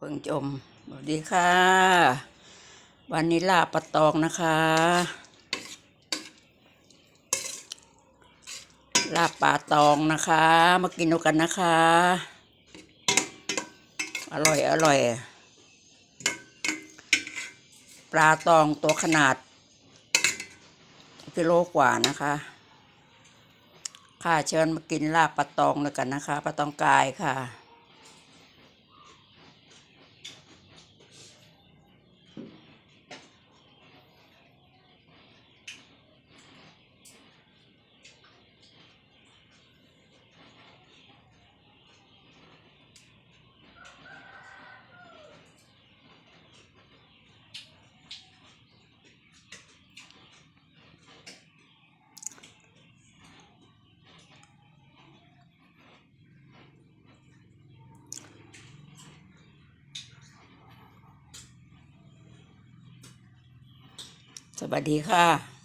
ເພິ່ງຈົ່ມ. ສະຫວັດດີຄ່ະ ວັນນີ້ລາບປາຕອງນະຄະ ລາບປາຕອງນະຄະ ມາກິນນຳກັນນະຄະ ອະລ່ອຍ ອະລ່ອຍ. ປາຕອງຕົວຂະໜາດກິໂລກວ່ານະຄະ ຄ່ະ ເຊີນມາກິນລາບປາຕອງນຳກັນນະຄະ ປາຕອງກາຍຄ່ະ. ສະຫວັດດີຄ່ະ.